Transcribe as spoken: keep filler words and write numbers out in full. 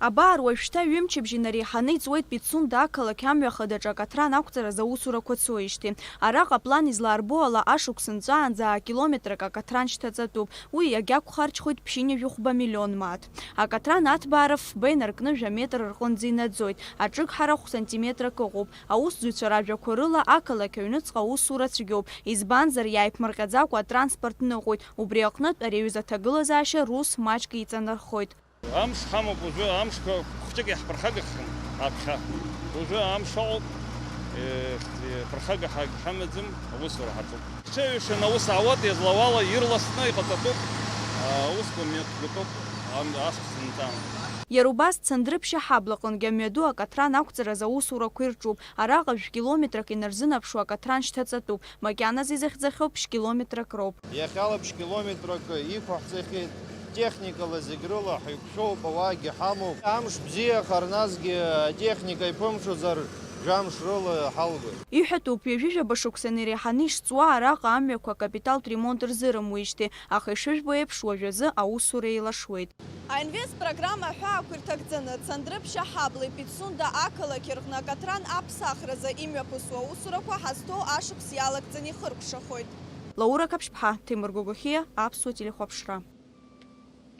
Абар, уажәшьҭа ҩымчыбжь инареиҳаны иҵуеит Пицунда ақалақь амҩа хадаҿы акаҭран ақәҵаразы аусурақәа цоижьҭеи. Араҟа аплан излаарбо ала, ашықәс нҵәаанӡа акилометрак акаҭран шьҭаҵатәуп. Уи иагьақәхарџьхоит ԥшьынҩажәи хәба миллион мааҭ. Акаҭран аҭбаара фба инаркны жәа метр рҟынӡа инаӡоит, аҿыгҳара хә сантиметрак ыҟоуп. Аусзуҩцәа ражәақәа рыла, ақалақь аҩныҵҟа аусура цәгьоуп, избанзар, иааиԥмырҟьаӡакәа атранспорт ныҟәоит, убри аҟнытә ари аҩыза аҭагылазаашьа рус маҷк еиҵанархоит. Амш ҳамоуп уажәы, амшқәа хәҷык иаҳԥырхагахьан аԥхьа. Уажәы амш ыҟоуп, е, ԥырхага ҳа-, ҳамаӡам, аусура ҳаҿуп. Ҳҽеиҩшаны аус аауеит, иазлауала ирласны иҟаҵатәуп, аусқәа мҩаԥгатәуп, ам-, ашықәс нҵәаанӡа. Иара убас Цандрыԥшьа ҳаблаҟынгьы амҩаду акаҭран ақәҵаразы аусурақәа ирҿуп. Араҟа жәкилометрак инарзынаԥшуа акаҭран шьҭаҵатәуп, макьаназы изыхьӡахьоу ԥшь-километрак роуп. Иахьала ԥшь-километрак иқәаҳҵахьеит, техникала зегь рыла ҳаиқәшәоуп, ауаагьы ҳамоуп. Амш бзиахар, насгьы атехника иԥымҽӡар, жәамш рыла ҳалгоит. Иҳәатәуп, ҩажәижәаба шықәса инареиҳаны ишҵуа араҟа амҩақәа акапиталтә ремонт рзырымуижьҭеи, аха ишыжәбо еиԥш, уажәазы аусура еилашуеит. Аинвест программа аҳәаақәа ирҭагӡаны, Цандрыԥшьа ҳабла Пицунда ақалақь рҟны акаҭран аԥсахразы имҩаԥысуа аусурақәа ҳазҭоу ашықәс иалагӡаны ихыркәшахоит. Лаура Қаԥшьԥҳа, Ҭемыр Гогохиа, Аԥсуа телехәаԥшра.